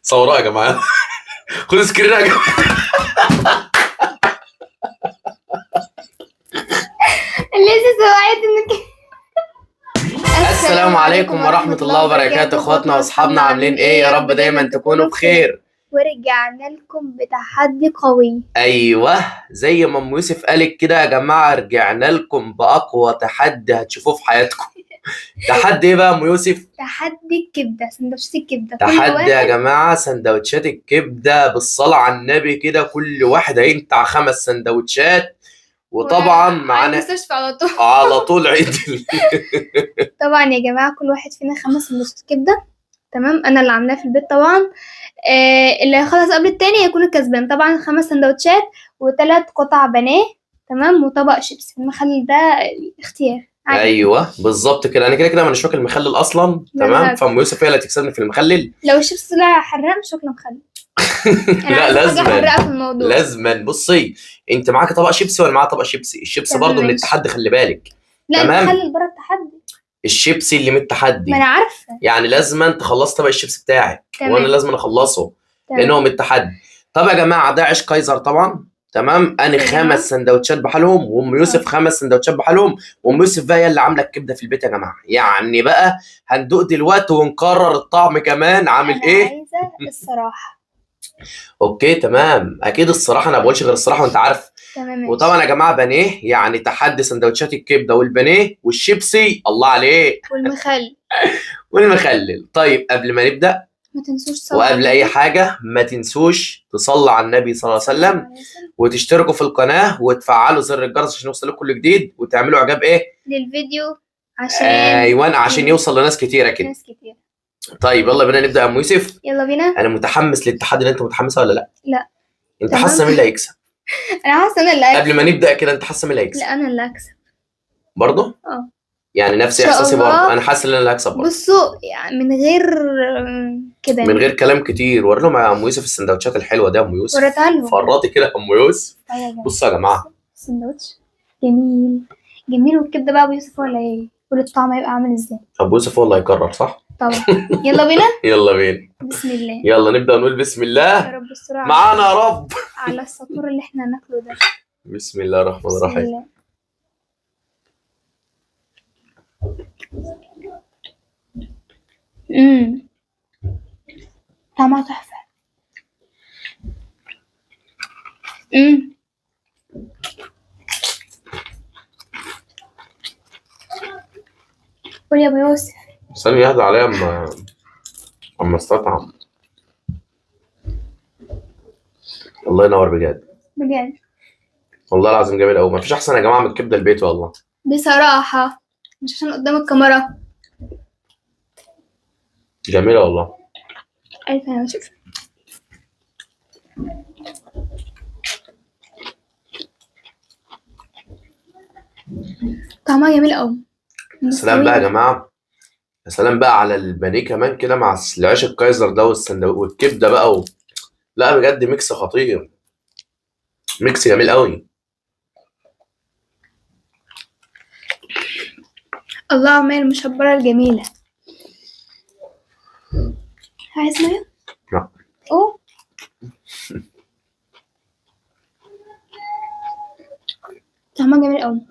صوروها يا جماعة. خدوا screen يا جماعة. لسه سمعت انك. السلام عليكم ورحمة الله وبركاته، اخواتنا واصحابنا عاملين ايه؟ يا رب دايما تكونوا بخير. ورجعنا لكم بتحدي قوي. ايوه زي ما ام يوسف قالت كده يا جماعة، رجعنا لكم باقوى تحدي هتشوفوه في حياتكم. تحدي ايه بقى يا ام يوسف؟ تحدي الكبده، سندوتشات الكبده. تحدي يا جماعة سندوتشات الكبده بالصلاة على النبي كده، كل واحد هينتع 5 سندوتشات، وطبعا معانا المستشفى على طول. على طول عدل. طبعا يا جماعة كل واحد فينا 5 سندوتشات كبده، تمام؟ انا اللي عاملاه في البيت طبعا. اللي هيخلص قبل التاني هيكون الكسبان. طبعا 5 سندوتشات و3 قطع بانيه، تمام، وطبق شيبسي. المخلل ده اختيار عادي. ايوه بالظبط كده، انا كده كده مانيش واكل مخلل اصلا، تمام؟ فام يوسف هي اللي هتكسبني في المخلل. لو الشيبس طلع حراق مش واكله مخلل. لا لازما حراقه في الموضوع، لازما. بصي انت معاك طبق شيبسي وانا معايا طبق شيبسي، الشيبس برضه من التحدي خلي بالك. لا المخلل بره التحدي، الشيبسي اللي من التحدي. ما انا عارفه يعني لازما تخلص طبق الشيبسي بتاعك، وانا لازما اخلصه لان هو من التحدي. طب يا جماعة ده عيش كايزر طبعا، تمام؟ انا 5 سندوتشات بحالهم، وام يوسف 5 سندوتشات بحالهم، وام يوسف بقى هي اللي عامله الكبده في البيت يا جماعة. يعني بقى هندوق دلوقتي ونقرر الطعم كمان عامل ايه. انا عايزه الصراحة. okay تمام، اكيد الصراحة، انا ما بقولش غير الصراحة وانت عارف. تمام. وطبعا يا جماعة بانيه، يعني تحدي سندوتشات الكبده والبانيه والشيبسي، الله عليك، والمخلل. والمخلل. طيب قبل ما نبدا ما تنسوش تصلوا، وقبل اي حاجة ما تنسوش تصلوا على النبي صلى الله عليه وسلم، وتشتركوا في القناة وتفعلوا زر الجرس عشان يوصل لكم كل جديد، وتعملوا اعجاب ايه للفيديو عشان ايوه عشان يوصل لناس كتيرة كده، ناس كتير. طيب يلا بينا نبدا يا ام يوسف. يلا بينا. انا متحمس للتحدي. اللي انت متحمسة ولا لا؟ لا. انت حاسه مين اللي هيكسب؟ انا حاسه انا اللي هكسب. قبل ما نبدا كده انت حاسه مين اللي هيكسب؟ لا انا اللي هكسب برضه. يعني نفس احساسي برضه، انا حاسه ان انا اللي هكسب برضه. بصوا يعني من غير كده، من غير كلام كتير. وري لهم يا ام يوسف السندوتشات الحلوة دي يا ام يوسف. وريتها لهم. فرطي كده يا ام يوسف. بصوا يا جماعة السندوتش جميل جميل، والكبده بقى ابو يوسف ولا ايه؟ والطعم هيبقى عامل ازاي؟ ابو يوسف هو اللي هيقرر صح؟ طبعا. يلا بينا. يلا بينا. بسم الله. يلا نبدا نقول بسم الله. يا رب السرعة معانا يا رب على السطور اللي احنا هناكله ده. بسم الله الرحمن الرحيم. طعمها تحفة. قول يا ابو يوسف. ثانية واحدة عليا اما استطعم. الله ينور بجد. بجد والله العظيم جميل قوي. مفيش احسن يا جماعة من الكبدة البيت والله. بصراحة مش عشان قدام الكاميرا. جميلة والله. ألف هنا وشوف. طعمها جميل قوي. سلام بقى يا جماعة، يا سلام بقى على البانيه كمان كده مع العيش الكايزر ده والسندوتش والكبده بقى لا بجد mix خطير، mix جميل قوي. الله على المشبره الجميلة. عايز مية؟ لا. اوه طعمها جميل قوي.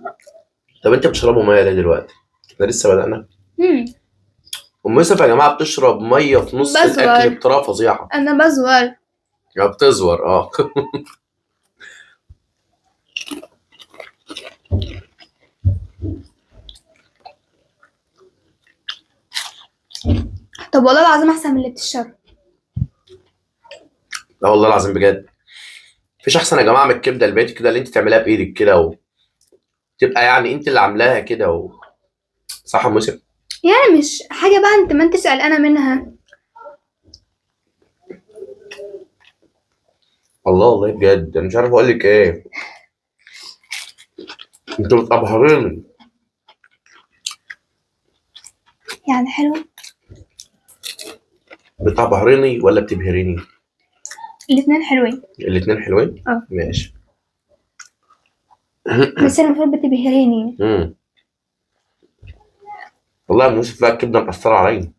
طب انت بتشربوا مية ليه دلوقتي؟ احنا لسه بدأنا. ام يوسف يا جماعة بتشرب مية في نص الاكل بطريقة فظيعة. انا بزور. يا بتزور اه. طب والله العظيم احسن من اللي بتشرب. لا والله العظيم بجد مفيش احسن يا جماعة من الكبده البيت كده اللي انت تعمليها بايدك كده وتبقى يعني انت اللي عاملاها كده صح يا ام يوسف؟ يعني مش حاجة بقى انت ما انتش قلقانة منها. الله والله بجد انا مش عارف اقول لك ايه. انتوا بتبهريني. يعني حلو. بتبهريني ولا بتبهريني؟ الاثنين حلوين. الاثنين حلوين؟ اه ماشي. بس المفروض بتبهريني. والله يا ام يوسف بقى الكبده مأثرة عليا.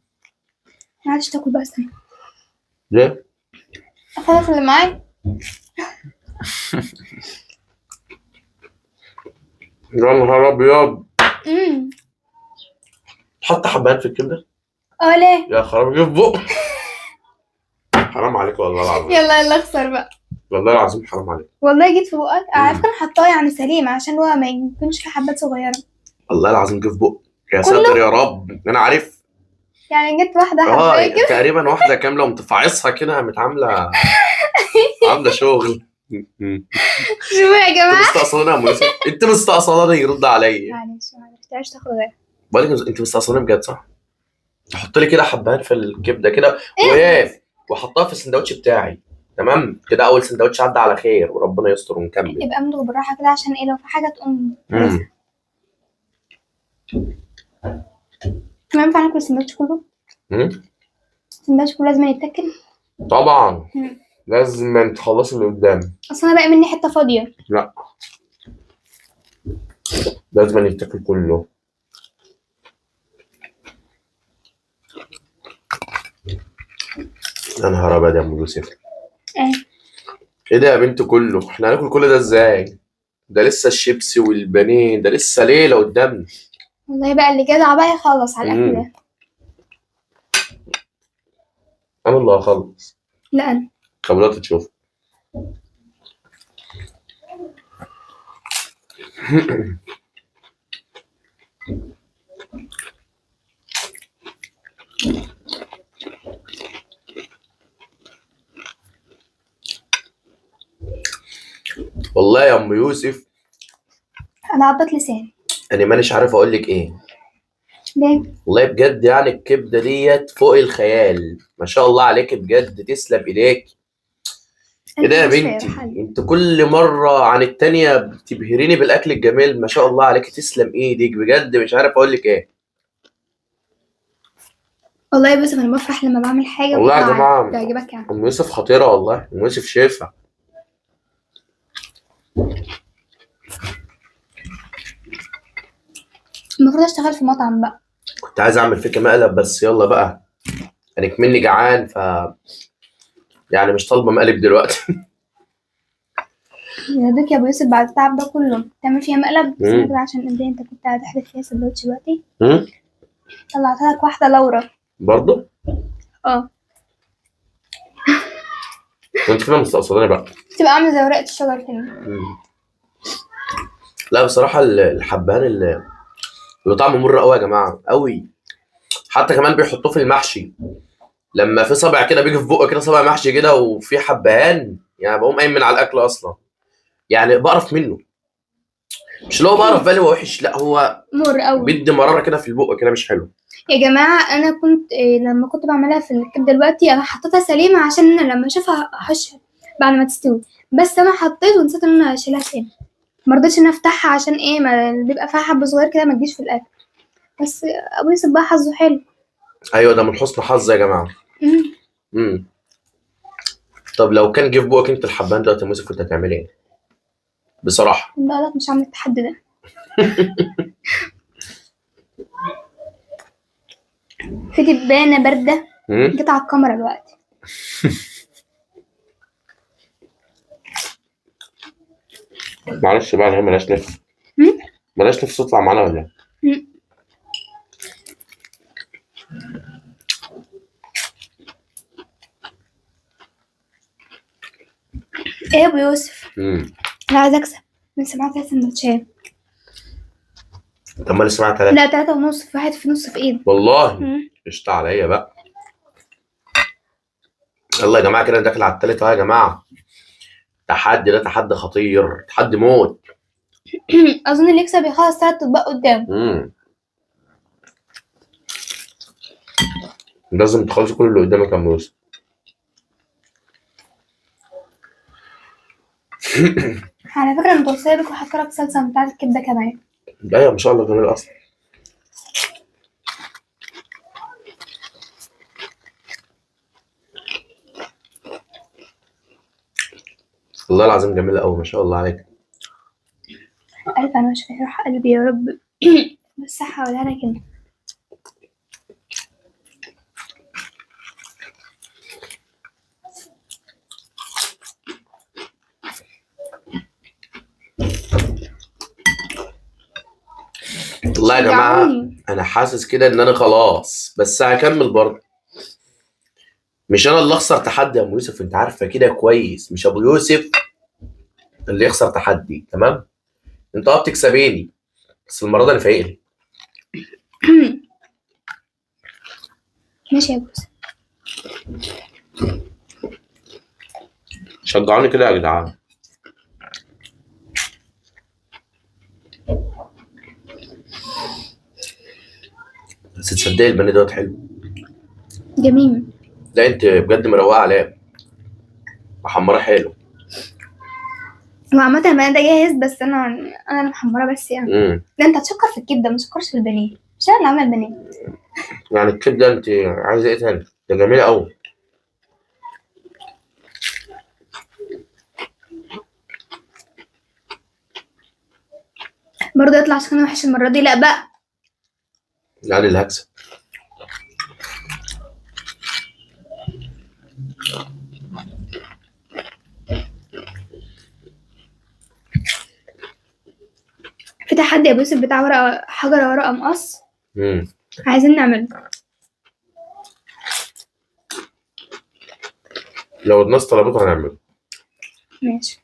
ما عادش تاكل بقى استنى. ليه؟ اخلص اللي معايا. يا نهار ابيض. امم تحط حبهان في الكبده؟ اه ليه؟ يا خرابي في بق. حرام عليك والله العظيم. يلا يلا اخسر بقى. والله العظيم حرام عليك. والله جيت في بقك. على فكرة انا حطاه يعني سليم عشان هو ما يكونش في حبات صغيرة. والله العظيم جه في بق. يا كله؟ ساتر يا رب، انا عارف. يعني جت واحدة حبايه كده. تقريبا واحدة كاملة ومتفعصها كده، قامت عامله شغل. شوفوا يا انت جماعة. مستقصداني يا ام يوسف، انت مستقصداني، يرد عليا. معلش معلش، تعيش تاخد غيرها. بقول لك انت مستقصداني بجد صح؟ حط لي كده حبهان في الكبده كده وايه، وحطها في السندوتش بتاعي. تمام كده، اول سندوتش عدى على خير وربنا يستر ونكمل. يبقى امضغ بالراحة كده عشان ايه لو في حاجة تقوم. ما ينفع ناكل السندوتش كله؟ السندوتش كله لازم يتاكل. طبعا لازم تخلصي اللي قدام. اصل انا باقي مني حتة فاضية. لا لازم يتاكل كله. يا نهار ابيض يا ام يوسف. ايه ده يا بنت كله؟ احنا هناكل كل ده ازاي؟ ده لسه الشيبسي والبانيه، ده لسه ليلة قدامنا. والله بقى اللي جدع بقى يخلص على الاكل ده. انا اللي هخلص. لا انا. طب دلوقتي تشوف. والله يا ام يوسف انا عضت لساني. انا مانيش عارف اقول لك ايه. ليه؟ والله بجد يعني الكبده ديت فوق الخيال، ما شاء الله عليك بجد، تسلم ايديك. ايه ده يا بنتي؟ انت كل مرة عن التانية بتبهريني بالاكل الجميل، ما شاء الله عليك، تسلم ايدك بجد، مش عارف اقول لك ايه. والله يا يوسف انا بفرح لما بعمل حاجة والله يا جماعة تعجبك يعني. ام يوسف خطيرة والله، ام يوسف شيفة. المفروض اشتغل في مطعم بقى. كنت عايز اعمل فيك مقلب بس يلا بقى، انا كمني جعان ف يعني مش طالبه مقلب دلوقتي. يا دوك يا ابو يوسف بعد التعب ده كله تعمل فيها مقلب؟ بس كده عشان قد انت كنت هتحذف فيها سندوتش دلوقتي. طلعت لك واحدة لورا برضه. اه انت كده مستقصداني بقى، تبقى عامله زي ورقة الشجر كده. لا بصراحة الحبهان اللي طعمه مر قوي يا جماعة، قوي. حتى كمان بيحطوه في المحشي، لما في صابع كده بيجي في بقه كده صابع محشي كده وفي حبهان، يعني بقوم قايم من على الاكل اصلا، يعني بقرف منه. مش اللي هو بقرف بالي هو وحش، لا هو مر قوي، بيدي مرارة كده في البق كده مش حلو. يا جماعة انا كنت لما كنت بعملها في الكبده دلوقتي انا حطيتها سليمة عشان انا لما اشوفها احشها بعد ما تستوي، بس انا حطيت ونسيت ان انا اشيلها تاني، ما رضيتش ان افتحها عشان ايه، ما بيبقى فيها حبه صغير كده ما تجيش في الاكل. بس ابو يوسف بقى حظه حلو. ايوه ده من حسن حظي يا جماعة. طب لو كان جه في بقك انت الحبان دلوقتي يا يوسف كنت هتعملي ايه؟ بصراحة كنت اقول لك مش هعمل التحدي ده. في دبانه باردة جت على الكاميرا دلوقتي. معلش بقى، هي ملهاش نفس. ملهاش نفس تطلع معانا ولا ايه؟ ايه يا ابو يوسف؟ انا عايزه اكسب. لسه معايا 3 سندوتشات. طب ما لسه معايا 3. لا 3.5، في واحد في نص في ايدي. والله قشطه عليا بقى. يلا يا جماعة كده داخل على التالت اهو يا جماعة. تحدي ده تحدي خطير، تحدي موت. اظن اللي يكسب يخلص 3 اطباق قدامه. لازم تخلص كل اللي قدامك يا ام يوسف. على فكرة متوصيه بك وحاطه لك صلصه بتاعت الكبده كمان. ايوه ما شاء الله جميل اصلا. والله العظيم جميلة قوي ما شاء الله عليك. ألف أنا مش روح قلبي يا رب بالصحة والهنا كده. والله يا جماعة شجعوني. انا حاسس كده ان انا خلاص، بس هكمل برضه. مش انا اللي اخسر تحدي يا ابو يوسف، انت عارفه كده كويس، مش ابو يوسف اللي يخسر تحدي، تمام؟ انت بتكسبيني، بس المرة دي انا فايق لي. ماشي يا ابو يوسف. شجعوني كده يا جدعان. بس تصدقي البانيه دوت حلو. جميل. لا انت بجد مروقه عليا، محمرة حلو. وعامة البانيه ده جاهز، بس انا اللي محمرة بس يعني. لا انت هتشكر في الكبده، ما تشكرش في البانيه، مش انا اللي عامله البانيه. يعني الكبده انت عايزه ايه تاني؟ ده جميلة قوي. برضه يطلع شكلنا وحش المرة دي. لا بقى، يعني اللي هكسب. في تحدي يا ابو يوسف بتاع ورقة حجره ورقة مقص. عايزين نعمله. لو الناس طلبته هنعمله. ماشي.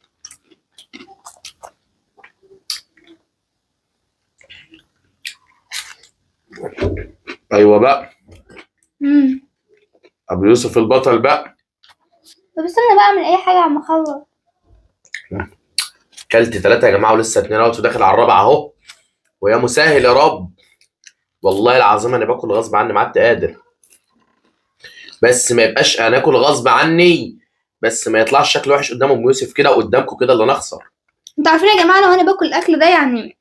ايوه بقى. ابو يوسف البطل بقى. طب استنى بقى اعمل اي حاجة عم اخلص. كلت 3 يا جماعة ولسه 2 اهوت، وداخل على الرابعة اهو. ويا مسهل يا رب، والله العظيم انا باكل غصب عني، ما عدت قادر. بس ما يبقاش انا اكل غصب عني، بس ما يطلعش شكل وحش قدام ام يوسف كده وقدامكم كده اللي انا اخسر. انتوا عارفين يا جماعة لو انا باكل الاكل ده يعني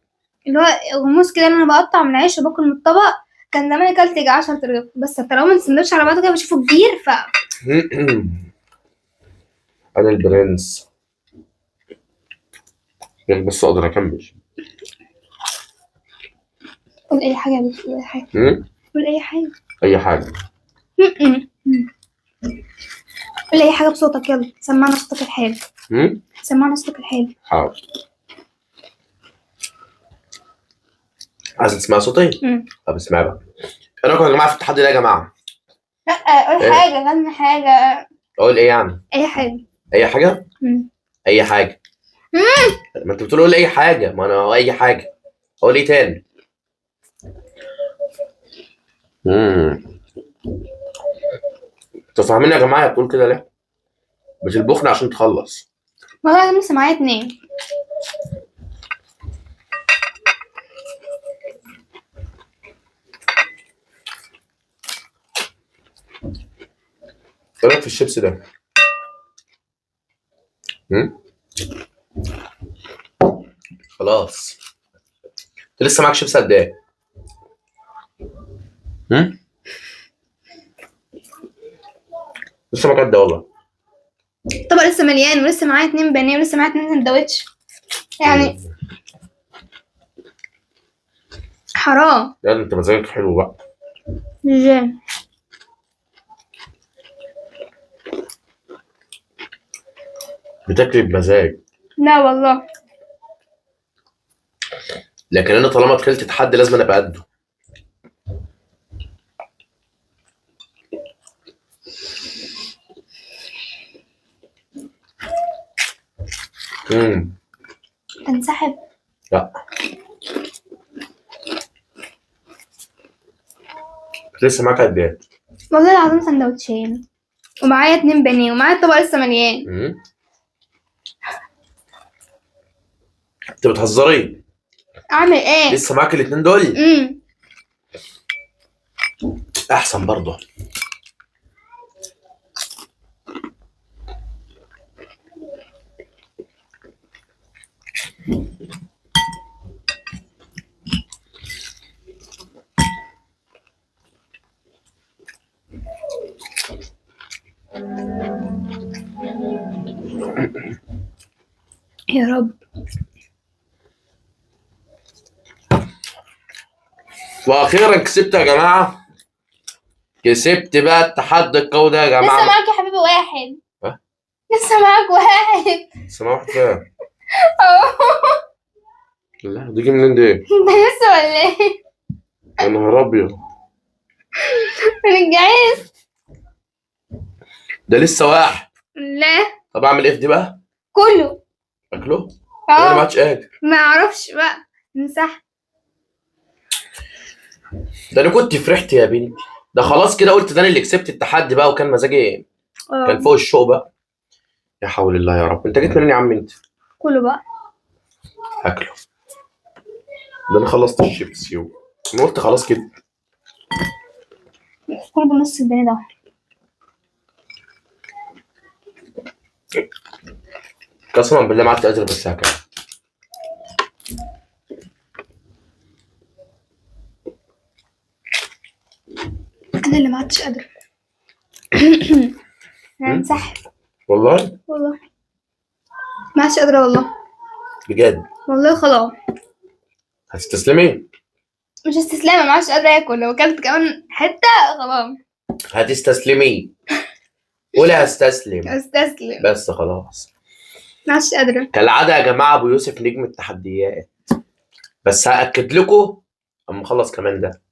اللي هو غموس كده، اللي انا بقطع من العيش وباكل من الطبق، كان زمان اكلت يجي 10 رغيف. بس طالما السندوتش على بعضه كده بشوفه كبير. ف انا البرنس بس اقدر اكمل. قول اي حاجة يا بنتي، قول اي حاجة. قول اي حاجة. اي حاجة. قول اي حاجة بصوتك، يلا سمعنا صوتك الحلو. سمعنا صوتك الحلو. حاضر. عايز تسمع صوتي؟ طب اسمع بقى. ايه رايكم يا جماعة في التحدي ده يا جماعة؟ لا قول حاجة، غني حاجة. اقول ايه يعني؟ اي حاجة. اي حاجة؟ اي حاجة. ما انت بتقول قول اي حاجة، ما انا اي حاجة. اقول ايه تاني؟ انتوا فاهمين يا جماعة بتقول كده ليه؟ بتطبخني عشان تخلص. والله انا لسه معايا 2. ايه رايك في الشيبس ده؟ خلاص. انت لسه معاك شيبس قد ايه؟ لسه معاك قد ايه والله؟ الطبق لسه مليان، ولسه معايا 2 بانيه، ولسه معايا 2 سندوتش. يعني حرام. لا انت مزاجك حلو بقى. ازاي؟ بتاكلي بمزاج. لا والله. لكن انا طالما دخلت تحدي لازم انا ابقى قده. تنسحب؟ لا. لسه معاك قد ايه؟ والله العظيم سندوتشين، ومعايا 2 بانيه، ومعايا الطبق لسه مليان. انت بتهزري؟ اعمل ايه؟ لسه معاك الاتنين دول؟ احسن برضه. يا رب. واخيرا كسبت يا جماعة، كسبت بقى التحدي القوي ده يا جماعة. لسه معاك يا حبيبي واحد. ها؟ لسه معاك واحد. لسه معاك واحد فين؟ لا دي جه منين دي؟ ده لسه ولا ايه؟ يا نهار ابيض، انا جعان. ده لسه واحد. لا. طب اعمل ايه في دي بقى؟ كله اكله؟ انا ما اه. عادش قادر. ما اعرفش بقى، نمسح. ده انا كنت فرحت يا بنتي، ده خلاص كده قلت ده انا اللي كسبت التحدي بقى، وكان مزاجي كان فوق الشوق بقى. يا حول الله يا رب، انت جيت منين يا عم انت؟ كله بقى. هاكله. ده انا خلصت الشيبسي انا قلت خلاص كده. كله بنص البانيه ده. قسما بالله ما عدت قادر، بس هاكل. انا اللي ما عدتش قادرة. انا انسحب والله. والله ما عدتش قادرة والله. بجد والله خلاص. هتستسلمي؟ مش استسلامه، ما عدتش قادرة اكل. لو اكلت كمان حتة خلاص. هتستسلمي؟ قولي هستسلم. استسلم بس خلاص، ما عدتش قادرة. كالعادة يا جماعة ابو يوسف نجم التحديات، بس هاكد لكم اما اخلص كمان ده.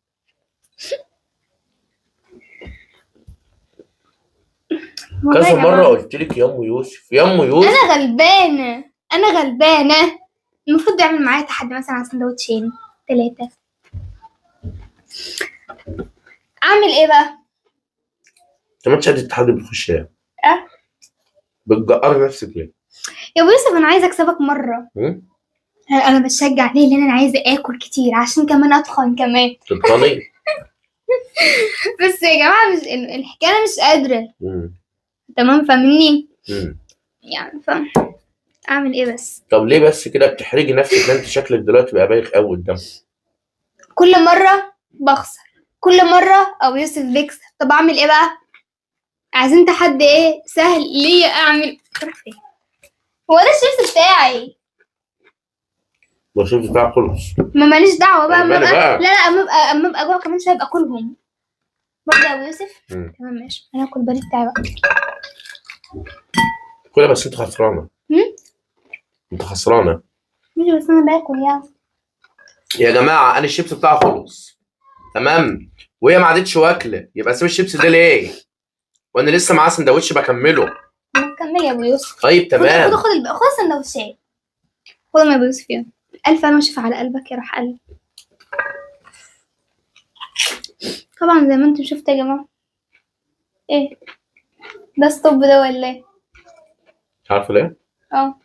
والله كذا يا مرة جماعة، قلت لك يا ام يوسف، يا ام يوسف. انا غلبانه، انا غلبانه. المفروض يعمل معايا تحدي مثلا على سندوتشين 3. اعمل ايه بقى؟ انت ما انتش قد التحدي، بتخش ليه؟ أه؟ بتجقري نفسك ليه؟ يا ابو يوسف انا عايزه اكسبك مرة. هم؟ انا بشجع ليه؟ لان انا عايزه اكل كتير عشان كمان اتخن كمان. تتخني؟ بس يا جماعة مش الحكاية، انا مش قادرة. مم. تمام، فاهمني؟ مم. يعني فاهم اعمل ايه بس؟ طب ليه بس كده بتحرجي نفسك؟ ده انت شكلك دلوقتي بقى بايخ قوي قدام. كل مرة بخسر، كل مرة ابو يوسف بيكسب. طب اعمل ايه بقى؟ عايزين تحدي ايه سهل ليا اعمل. راح فين؟ هو ده الشيبس بتاعي. ده الشيبس بتاعك خلص. ما ماليش دعوه بقى. مالي اما بقى؟ لا لا، اما ابقى جوع كمان شوية ابقى اكلهم برضه يا ابو يوسف. تمام ماشي، انا اكل البانيه بتاعي بقى. كلها بس انت خسرانة. انت خسرانة. ماشي بس انا باكل يعني. يا جماعة انا الشيبس بتاعي خلص، تمام، وهي ما عادتش واكله، يبقى سيب الشيبس ده ليه؟ وانا لسه معاه سندوتش بكمله. ما تكمل يا ابو يوسف. طيب تمام. خد خد خد السندوتشات. خدهم يا ابو يوسف يلا. الف انا وشفا على قلبك يا روح قلبي. طبعا زي ما انتم شفتوا يا جماعة. ايه ده stop ده ولا ايه؟ مش عارفه ليه؟ اه.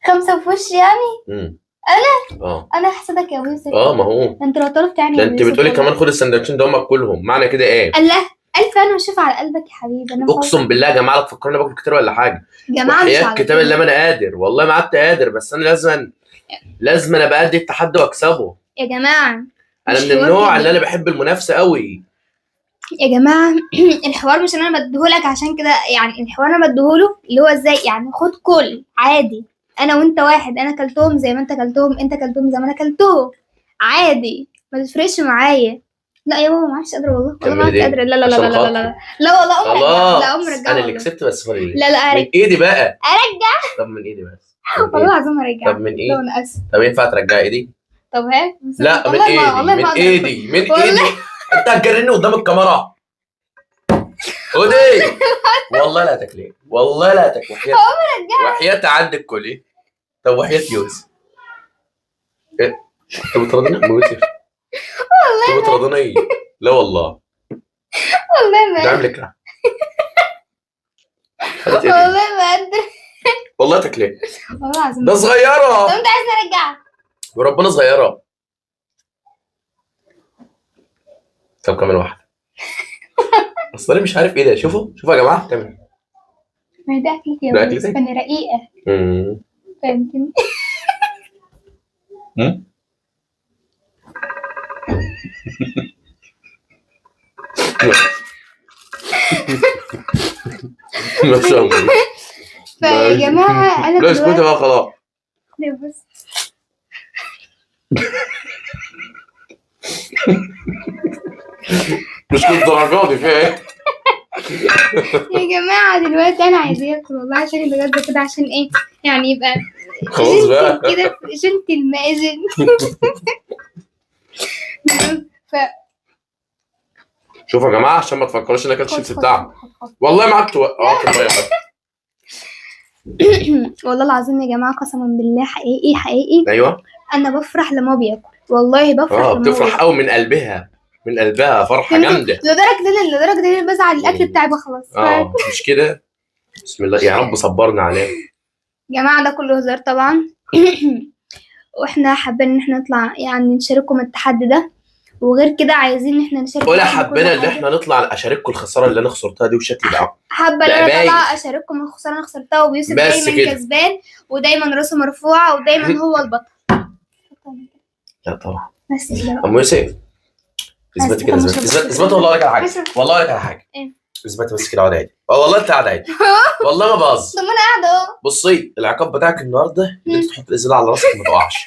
5 في وشي يعني؟ انا؟ انا هحسدك يا ابو يوسف. ما هو انت لو طلبت يعني ده انت بتقولي كمان خد السندوتشين ده هم كلهم، معنى كده ايه؟ الله، الف انا وشفا على قلبك يا حبيبي. انا اقسم بالله يا جماعة لا تفكروني باكل كتير ولا حاجة. يا جماعة مش على كتاب الله ما انا قادر، والله ما قعدت قادر، بس انا لازم انا بأدي التحدي واكسبه. يا جماعة انا من النوع اللي انا بحب المنافسة قوي يا جماعة. الحوار مش انا بديهولك عشان كده يعني، الحوار انا بديهوله اللي هو ازاي يعني. خد كل عادي، انا وانت واحد، انا كلتهم زي ما انت كلتهم، انت كلتهم زي ما انا كلتهم، عادي ما تفرقش معايا. لا يا بابا ما عادش قادرة والله، والله ما عادش قادرة. لا لا لا لا لا لا لا والله خلاص. لا ارجع. انا اللي كسبت بس خد لا لا من ايدي بقى. ارجع. طب من ايدي بس والله العظيم ارجع. طب من ايدي. انا اسف. طب ينفع ترجعي ايدي؟ طب ها. لا من ايدي، من ايدي، من ايدي. انت هتجرني قدام الكاميرا. خدي والله لا تاكلي، والله لا تاكلي. وحياة عندك كلي. طب وحياة يوسف. ايه انت بتراضيني يا يوسف؟ والله انت بتراضيني ايه؟ لا والله والله ما ده عامل كده. والله ما قادرة والله تاكلي والله العظيم. ده صغيرة. طب انت عايز ارجعها؟ وربنا صغيرة. طب كمان واحدة. اصل انا مش عارف ايه ده. شوفوا شوفوا يا جماعة. تمام. ما هي ده اكلتي يا يوسف، انا رقيقة. فهمتني؟ ما شاء الله. فيا جماعة انا لا اسكتي بقى خلاص. بس مش للدرجة دي، في ايه؟ يا جماعة دلوقتي انا عايزه اكل والله عشان الغدا كده، عشان ايه يعني يبقى خلاص بقى كده جنتل مازن. ف شوفوا يا جماعة عشان ما تفكروش ان انا اكلت الشيبس بتاعهم، والله ما عدت. والله العظيم يا جماعة قسما بالله حقيقي حقيقي. ايوه انا بفرح لما بياكل، والله بفرح. بتفرح قوي من قلبها، من قلبها فرحه جامدة لدرجة ان انا بزعل الاكل بتاعي بخلص. مش كده؟ بسم الله يا رب صبرنا عليه. يا جماعة ده كله هزار طبعا. واحنا حابين ان احنا نطلع يعني نشارككم التحدي ده، وغير كده عايزين ان احنا نشارك. ولا حبينا ان احنا نطلع اشارككم الخسارة اللي انا خسرتها دي وشكلي بقى حابة ان انا اطلع اشارككم الخسارة اللي انا خسرتها، ويوسف دايما كسبان ودايما راسه مرفوعة ودايما هو البطل. لا طبعا بس كده. ام يوسف اثبتي كده، اثبتي والله اقول لك على حاجة، والله اقول لك على حاجة. اثبتي بس كده، اقعد عادي. والله انت قاعدة عادي، والله ما بهزر. طب ما انا قاعدة اهو. بصي العقاب بتاعك النهارده ان انت تحط الازازه على راسك ما تقعش.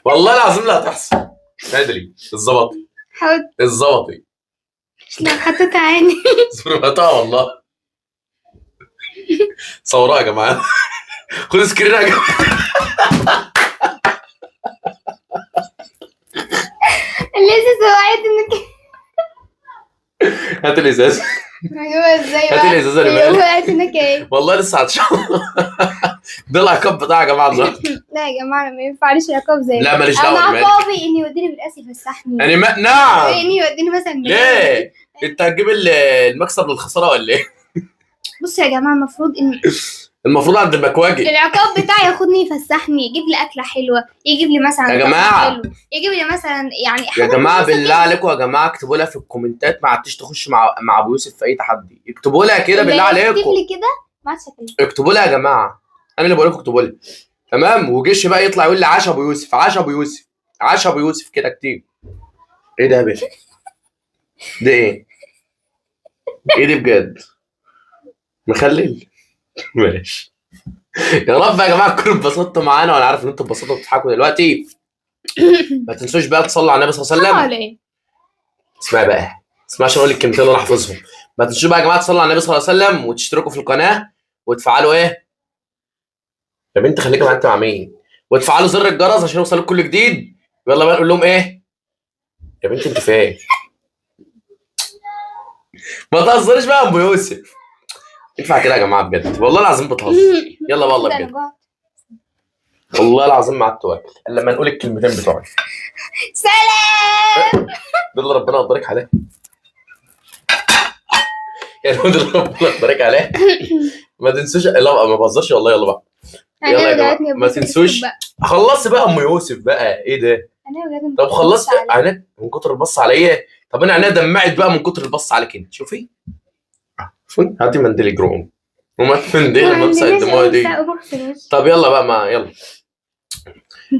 والله العظيم لا هتحصل. ادري الظبطي. حاضر الظبطي. لا حطيتها عيني. صورتها والله. صوروها يا جماعة. خدوا screen يا جماعة. الازازه وقعت انك. هات الازازه. ازاي هات الازازه اللي بالك. وقعت انك ايه؟ والله لسه عطشان. ده العقاب بتاع يا جماعة النهارده. لا يا جماعة ما ينفعليش عقاب زي ده. لا ماليش دعوه. انا عقابي اني يوديني بالقاسي يفسحني. انا ما نعم. اني يوديني مثلا. ليه؟ انت هتجيب المكسب للخساره ولا ايه؟ بصوا يا جماعة المفروض ان المفروض عند المكواجي العقاب بتاعي ياخدني يفسحني، يجيب لي اكله حلوة، يجيب لي مثلا يا جماعة حلو، يجيب لي مثلا يعني يا جماعة بالله عليكم يا جماعة اكتبوا لها في الكومنتات ما عدتش تخش مع ابو يوسف في اي تحدي، اكتبوا لها كده بالله عليكم. اكتب لي كده ما عادش اكلم. اكتبوا لها يا جماعة، انا اللي بقول لكم اكتبوا لها. تمام. وجيش بقى يطلع يقول لي عاش ابو يوسف، عاش ابو يوسف، عاش ابو يوسف كده كتير. ايه ده يا باشا؟ ده ايه؟ ايه دي بجد؟ مخلل؟ ماشي. يا رب يا جماعة تكونوا اتبسطتوا معانا، وانا عارف ان انتوا اتبسطتوا وبتضحكوا دلوقتي. ما تنسوش بقى تصلوا على النبي صلى الله عليه وسلم. اسمع بقى، اسمع عشان اقول الكلمتين اللي انا حافظهم. ما تنسوش بقى يا جماعة تصلوا على النبي صلى الله عليه وسلم وتشتركوا في القناة وتفعلوا ايه؟ يا بنت خليكي مع انت مع مين؟ وتفعلوا زر الجرس عشان يوصلكم كل جديد. يلا بقى نقول لهم ايه؟ يا بنت انت فين؟ ما تهزريش بقى يا ام يوسف. ينفع كده يا جماعة بجد؟ والله العظيم بتهزر. يلا بقى والله بجد، والله العظيم ما عدت واكل الا لما نقول الكلمتين بتوعي. سلام. ده اللي ربنا قدرك عليه. يعني ده اللي ربنا قدرك عليه. ما تنسوش. لا ما بهزرش والله. يلا بقى، يلا يا جماعة ما تنسوش. خلصت بقى ام يوسف بقى. ايه ده؟ طب خلصت عينك من كتر البص عليا. طب انا عينيا دمعت بقى من كتر البص عليك انت. شوفي شوفي، هاتي منديل جروم وما منديل امسح الدموع دي. طب يلا بقى، ما يلا.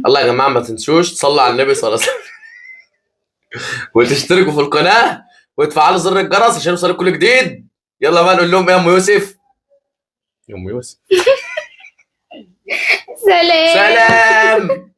الله يا جماعة ما تنسوش تصلوا على النبي صلى الله عليه وسلم وتشتركوا في القناة وتفعلوا زر الجرس عشان يوصلكم كل جديد. يلا بقى نقول لهم ايه يا ام يوسف؟ يا ام يوسف. سلام. سلام.